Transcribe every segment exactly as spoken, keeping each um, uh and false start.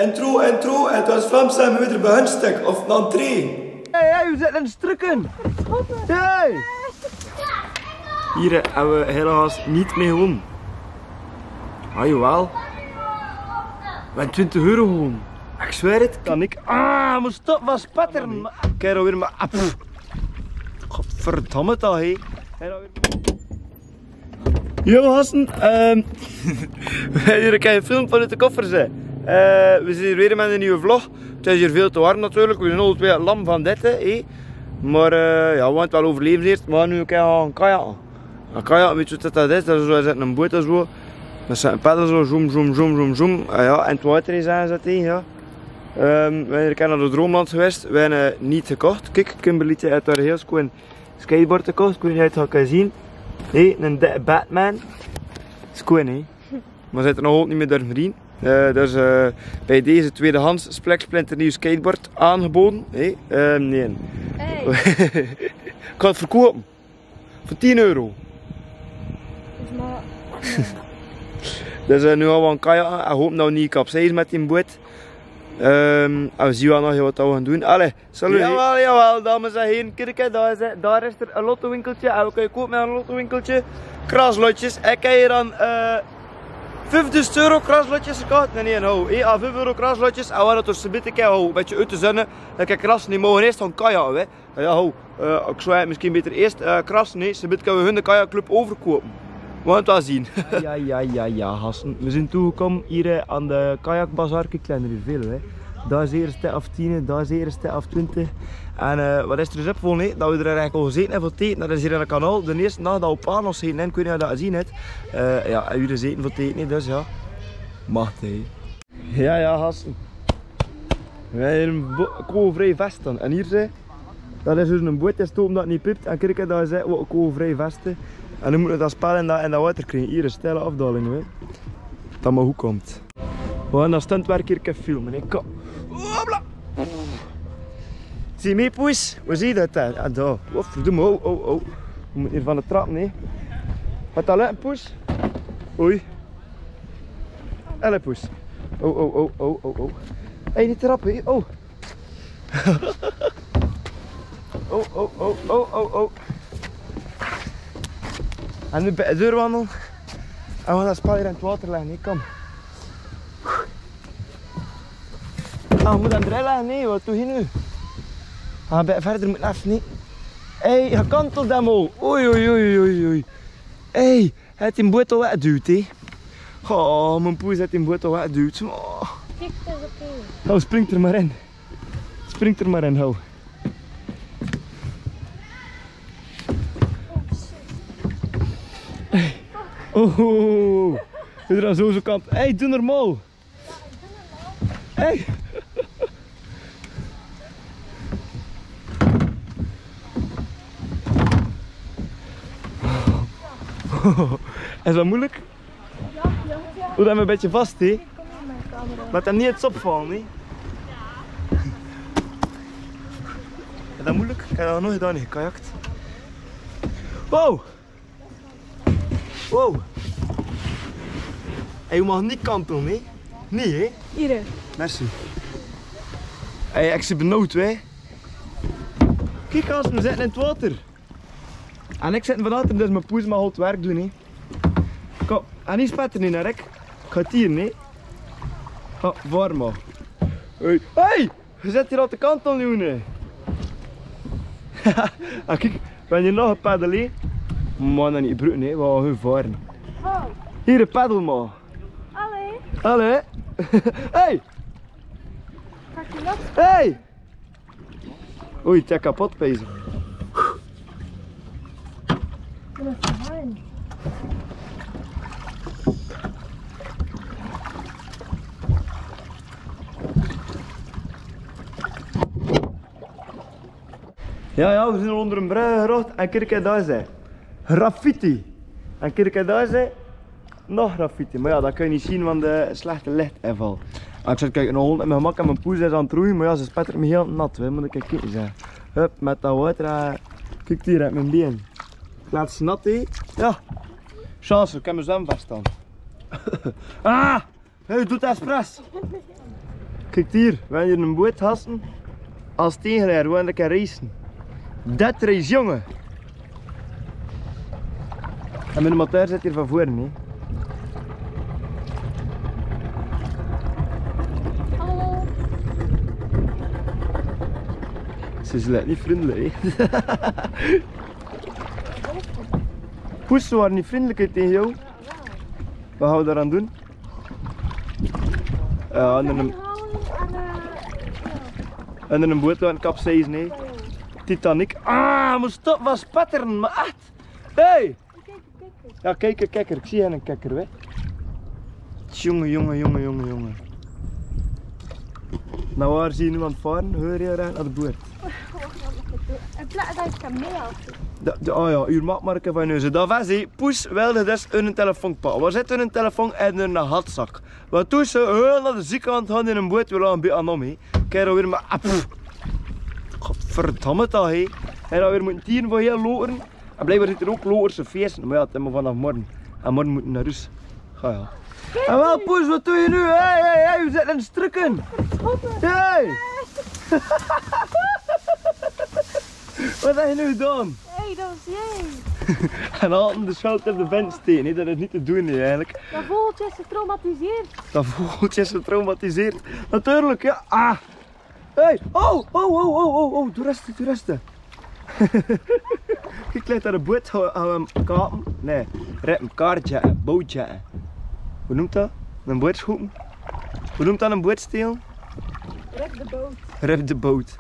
Intro, intro, het was Vlaamse en we weer bij Hunstek of entree. Hey, hey, we zitten in Strukken. Hey! Hier hebben we helaas niet mee gewonnen. Ah, jawel. We hebben twintig euro gewonnen. Ik zweer het. Kan ik? Ah, moet stop van spetteren. Kijk, alweer maar. Ah, pff. Godverdomme toch, hè. Hey, alweer. Yo, gasten, ehm, we hebben hier een film vanuit de koffer, hè. Eh, we zijn hier weer met een nieuwe vlog. Het is hier veel te warm natuurlijk. We zijn alle twee lam van dit, hè. Maar, eh, ja, we gaan het wel overleven eerst. We gaan nu een keer gaan kajakken. Een kajak, weet je wat dat is? Dat is zo, is een boot en zo. Dat zijn paddels zo, zoem, zoem, zoem, zoem, zoem. Ah, ja, en het water is aan, zat hij, ja. Ehm, we zijn hier een keer naar de Droomland geweest. We hebben, eh, niet gekocht. Kijk, Kimberly heeft daar heel schoon skateboard gekocht, ik weet niet of je het kan zien. Hé, een de- Batman. Is cool, hè? Maar ze zitten nog niet meer door vriend. Eh, dus, eh, bij deze tweedehands spliksplinternieuw skateboard aangeboden. Hé, eh, nee. Hey. Ik ga het verkopen. Voor tien euro. Is maar, ja. Dus, eh, nu gaan we aan kajakken. Ik hoop dat we niet kapseis met die boot. Ehm, en we zien wel nog wat we gaan doen. Allee, salut. Jawel, jawel, dames en heren, kijk, hè, daar is, hè, daar is er een lottowinkeltje. En we kunnen kopen met een lottowinkeltje. Kraslotjes. Ik heb hier dan, eh, vijfduizend euro kraslotjes gekocht. Nee, nee, ho. Hé, ah, vijf euro kraslotjes. En we hadden toch een beetje, ho, een beetje uit de zon. Ik heb kras niet mogen eerst gaan kajakken, hè. Ja, ja, ho. Eh, ik zou het misschien beter eerst, eh, krassen, nee. Ze kunnen hun de kajakclub overkopen. We gaan het wel zien. Ja, ja, ja, ja, gasten. We zijn toegekomen hier, eh, aan de kajakbazar. Kijk, kleine reveal, hè. Daar is de eerste af tien, daar is de eerste af twintig. En, eh, wat is er dus op voor, nee? Dat we er eigenlijk al gezeten hebben voor het eten. Dat is hier aan de kanaal. De eerste nacht dat we Panos heen, en ik weet niet of je dat gezien hebt. Eh, ja, en we er gezeten voor het eten, nee. Dus ja. Mag, hè. Ja, ja, gasten. We hebben een bo- koolvrij vest aan. En hier, hè, dat is dus een boot, die stoomt dat niet piept. En kijk, hè, daar is, hè, wat koolvrij vesten. En dan moeten we dat spel in dat, in dat water krijgen. Hier, een steile afdaling, hè. Dat maar goed komt. We gaan dat stuntwerk hier even filmen, hè. Kom. Hopla. Zie je mee, poes? Wat zie je dat daar? Ah, daar. Oh, verdomme. Oh, oh, oh. We moeten hier van de trap, nee. Wat al, hè, poes? Oei. Allee, poes. Oh, oh, oh, oh, oh, oh. Hey, niet trappen, hè. Oh. Oh, oh, oh, oh, oh, oh. En nu bij de deur wandelen. En we gaan dat spel hier in het water leggen, hè. Kom. Ah, we moeten aan het rijden, nee, wat doe je nu? Ah, bij- verder moet af, nee. Hey, je kantelt hem al. Oei, oei, oei, oei, oei. Hey, hij heeft een boot al weggeduwd, hè. Oh, mijn poes heeft een boot al weggeduwd. Oh. Kijk, dat is oké. Oh, springt er maar in. Springt er maar in, ho. Hey. Oh, oh, oh, oh. Is er aan zo, zo kant. Hey, doe normaal. Hey. Is dat moeilijk? Ja, ja, ja. Doe hem een beetje vast, hè? Kom hier, mijn camera. Laat hem niet eens opvallen, hè? Is dat moeilijk? Ik heb dat nog nooit gedaan, gekajakt. Wow! Wow. Hey, je mag niet kantelen, hè? Nee, hè? Hier. Merci. Hey, ik zit benauwd, hè? Kijk, als we zitten in het water. En ik zit van achter, dus mijn poes mag al het werk doen, hè? Kom, en niet spetteren, hè, Rick? Ik ga het hier, hè? Oh, warm, hoor. Hey! Hey! Je zit hier aan de kant aan, jongen. Ah, kijk, we hebben hier nog een paddel, hè. Man, dat niet gebruiken, hè. We gaan hun varen. Oh. Hier, een paddel, man. Allee. Allee. Hey! Pak je nog? Hey! Oei, het is kapot, bezig. Ja, ja, we zijn al onder een brug geraakt en kijk, daar is hij. Graffiti. En kijk, daar is hij. Nog graffiti, maar ja, dat kan je niet zien van de slechte lichtinval. Ah, ik zat kijken, een hond en mijn gemak en mijn poes is aan het roeien, maar ja, ze spettert me heel nat, hè, moet ik kijken, zeg. Hup, met dat water, eh, kijk hier, uit mijn been. Laat ze nat, hè. Ja. Chance, ik heb mijn zwemvest aan. Ah! Hey, doe het expres. Kiek hie, wen hie 'n boot hassen. As tegenleer, wen de kan reizen. Dat reis, jonge. En mien motor zit hie van veur, nè? Hallo. Ze is neet vrundelik, hè? Poes, ze waor neet vrundelik taenge uch. Wat gaon we dao aan doon? Eh, en 'n, en 'n boot laote kapseis, nè? Titanic. Ah, mós stop, wat spetteren, mer ech. Hey! Jao, kiek, kiek, ich zeen 'nen kiek, hè. Jonge, jonge, jonge, jonge, jonge. Nao, waor zien we noe aan 't varen? Heur hie, dao aan de boord. Dao, dao, oh jao, uur maak mer eke van neuze. Dao waor ze, poes, wèl, dat is 'n telefoon, pa. Waor zit 'n telefoon en 'n hatzak? Wat doon ze? Heur, nao de ziekant gaon in 'n boord, wèl, aan bie aan 'm, hè. Kiek, dao weer, mer, ah, pff. Godverdomme toch, hè. En dao weer mót tien veur hie loeren. En blijkbaar zit 'r ouch loers te feesten. Mer jao, 't is mer vanaaf morge. En morge mót 'r nao hoes. Jao, jao. En wèl, poes, wat doon we noe? Hey, hey, hey, we zeen aan 't strikken. Hey! Wat höbs doe noe gedaon? Hey, dat waor jij. En dan de schuld op de vent steken, hè. Dat is neet te doon, hè, eigelik. Dat vogeltje is getraumatiseerd. Dat vogeltje is getraumatiseerd. Natuurlik, jao. Ah. Hey, oh, oh, oh, oh, oh, oh, doe reste, doe reste. Kiek, lèt dao de boot, hou, hou 'm kapen. Nae, rep 'm kaartje, bootje. Wie nemt dat? 'Ne boot schoppen? Wie nemt dat, 'ne boot stelen? Rep de boot. Rep de boot.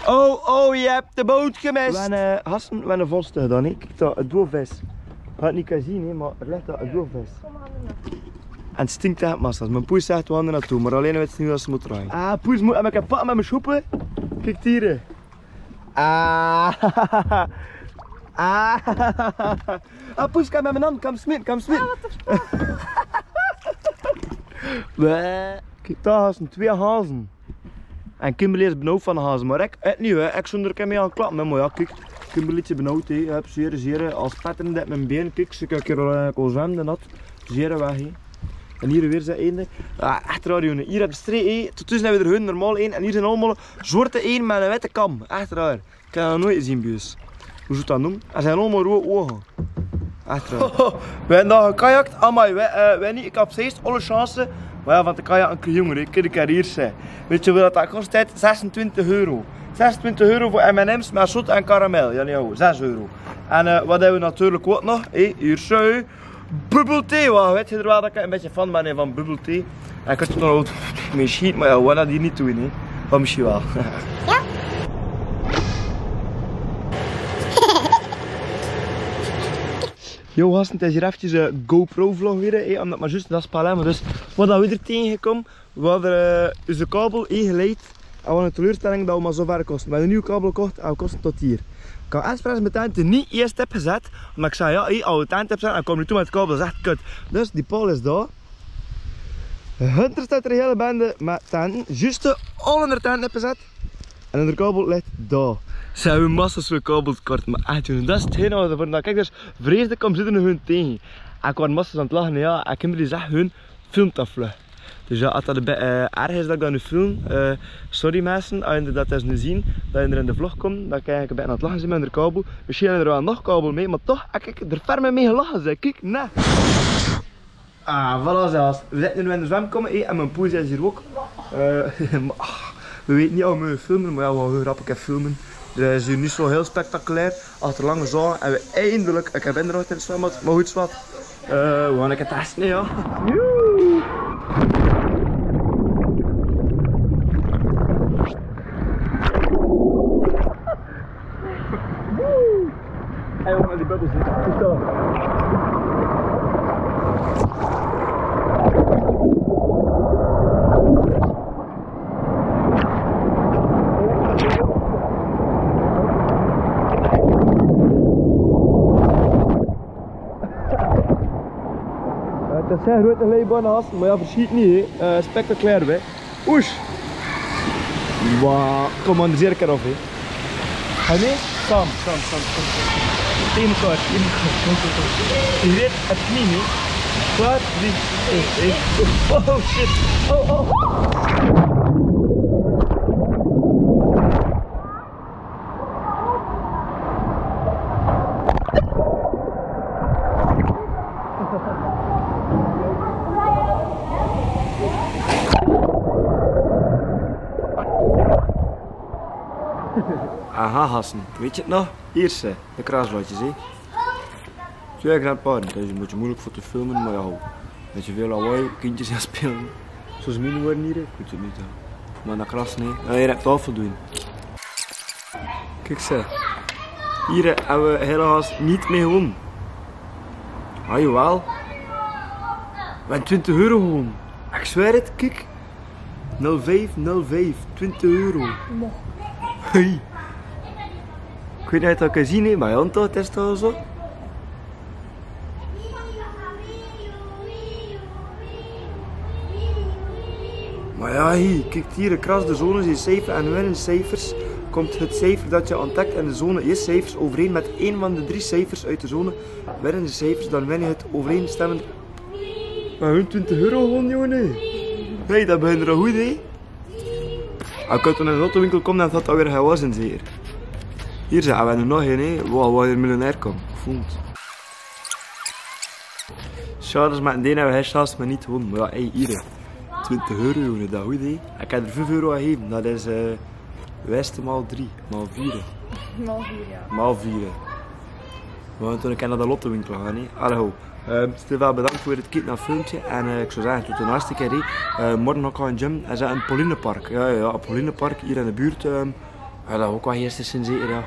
Oh, oh, je hebt de boot gemist. Wen, eh, hassen, wen 'ne vos dao, nè? Kiek dao, 't doorves. Had 't neet kènne zien, hè, mer 't lik dao, 't doorves. En 't stink ech, massas. Mien poes zag: "Doe hande nao toe," mer allein weit ze neet wat ze mót druie. Ah, poes, mót, höb ik 'n pak mit mien schoppen. Kiek hie. Ah. Ah. Ah, poes, kom mit mien hand, kom smiet, kom smiet. Ah, wat de fuck? Bleh. Kiek, dao zien twee hazen. En Kimberly is benauwd van hazen, mer ik, ik neet, hè. Ik zou d'r kei mei aan klappe, hè, mer jao, kiek. Kimberly is benauwd, hè. Hup, zere, zere, al spetterend op mien been. Kiek, ze kan hie al, eh, kol zwemmen en dat. Zere weg, hè. En hie weer ze eine. Ah, ech raar, jóng. Hie op de streek, hè. Tot dus höbbe we d'r hun normaal ein. En hie zien allemaol zwarte ein mit 'ne witte kam. Ech raar. Ik heb dat nog noeit gezeen bie us. Wie zouw dat noemen? Dat zien allemaol roeë ouge. Ech raar. We hebbe nog gekajakt. Amai, we, eh, we neet, ik heb steeds alle chance. Mer jao, want de kajak 'ne kier jónger, hè, kiek de carrière, hè. Weits se wieväöl dat dat kos? Zesentwintig euro. Zesentwintig euro veur M en M's, mer zoet en karamel. Jao, nae, zes euro. En, eh, wat hebbe we natuurlik ouch nog? Hè, hie zo. Bubbelthee, wach, weits se d'r waal dat ik 'n bietje fan bön, hè, van bubbelthee. En ik had 't nog waal mit sjiet, mer jao, we gaon dat hie neet doon, hè. Of mesjien waal. Jao. Jao, gasten, 't is hie efkes 'ne GoPro-vlog weer, hè, ómdat me zjus dat spel hebbe. Dus wat dat we d'r taenge kome, we hadde, eh, eus kabel ingeleid. En wat 'n teleurstelling dat we mer zo wied kóste. We hebbe 'ne nuuj kabel gekoch en we kóste tot hie. Ik had expres mien tent neet iers op gezat, mer ik zag: jao, hie, as we tent op zètte, dan kómme ze neet toe mit de kabel, dat is ech kut. Dus die paol is dao. Hunter steit d'r hiel bende mit tente, zjus de al ónger tent op gezat. En d'r kabel lik dao. Ze hebbe massas vööl kabel tekort, mer ech, jóng, dat is 't geheel wat we veur, kiek, dus vreesde kome ze d'r hun taenge. Ik waor massas aan 't lache, jao, ik heb die gezag, hun filmtafel. Dus jao, as dat 'n bie, eh, erg is dat ik dat noe film, eh, sorry minse, as geer dat es noe zien, dat geer in de vlog kome, dan kan ik 'n bie aan 't lache zien mit d'r kabel. Mesjien is d'r waal nog kabel mei, mer toch, ik, ik, d'r ferme mei gelache, zag ik, kiek, nae. Ah, voilà, zelfs. We zeen noe in de zwem kome, hè, en mien poes is hie ouch. Eh, mer, ah, we weite neet of we moge filme, mer jao, we gaon hiel grappig effe filme. Dat is noe neet zo hiel spectaculair. Achter lange zaal en we eindelik, ik heb inderdaad in 't zwembad, mer good, zwart. Eh, we gaon 'ne kier teste, hè, jao. Joe. Hey, jongen, die bubbels, hè. Goed zo. Eh, dat is 'n groeate glijbaan, haas, mer jao, versjiet neet, hè. Eh, spectaculair, hè. Oes. Wauw, kom aan, de zeer keer af, hè. Ga mee? Sam, Sam, Sam, Sam. Tegen elkaar, tegen elkaar. Kom, kom, kom. Je weet het niet, hè. Klaar? Drie, twee, één. Oh, shit. Oh, oh. Aha, gasten. Weitj ge 't nog? Hie, de krasblaodjes, hè. Twie grandparen, dat is 'n bietje meujelik veur te filme, mer jao. Bietje väöl lawaai, kindjes jao spele. Zoeals mien woor hie, ich weit 't neet, hè. Mer nao kras, nä. Jao, hie höb taofel doon. Kiek, ze. Hie höbbe v'r helaas neet mieë gewonne. Ah, jawel. V'r höbbe twintig euro gewonne. Ich zweer 't, kiek. Nul vief, nul vief, twintig euro. Mo. Hey. Ich weit neet of ge 't kins zien, hè, bie Anto, test of zo. Mer jao, hie, kiek hie, kras de zone, zien cijfer en winnende cijfers. Kump 't cijfer dat ge ontdekt in de zone, is cijfers euvereen mit ein van de drie cijfers oet de zone, winnende cijfers, dan win ge 't euvereenstemmend. Mer hun twintig euro gewonne, jóng, hè. Hey, dat beginne v'r good, hè. As ich toen in de lottowinkel kóm, dan had dat al weer gewasse, zeker. Hie, ze, v'r höbbe nog ein, hè. Wow, wow, hie miljonair kóm. Gevoond. Sjaod, dat is mer ein ding, v'r höbbe helaas mer neet gewonne. Mer jao, hey, hie. Twintig euro, jóng, dat is good, hè. Ich kan d'r vief euro aan gaeve. Dat is, eh, weste maol drie, maol veer. Maol veer, jao. Maol veer. V'r gaon toen nao de lottowinkel gaon, hè. Allee, ho. Ehm, Stefan, bedank veur 't kieke nao 't filmke. En, eh, ich zou zage, tot de naaste kier, hè. Eh, morge ouch nog in de gym. Hie is in 't Paulinepark. Jao, jao, jao, 't Paulinepark, hie in de buurt, ehm. Jao, dat ouch waal hie is, zeker, jao.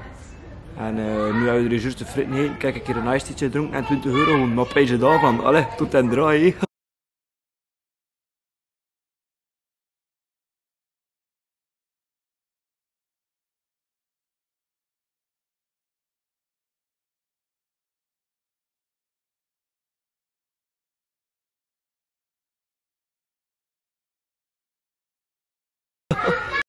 En, eh, noe höbbe v'r zjus de fritte gegaete, kiek, ich höb hie 'n ijstietje gedrónke en twintig euro gewonne, mer pries daovan. Allee, tot d'n draag, hè.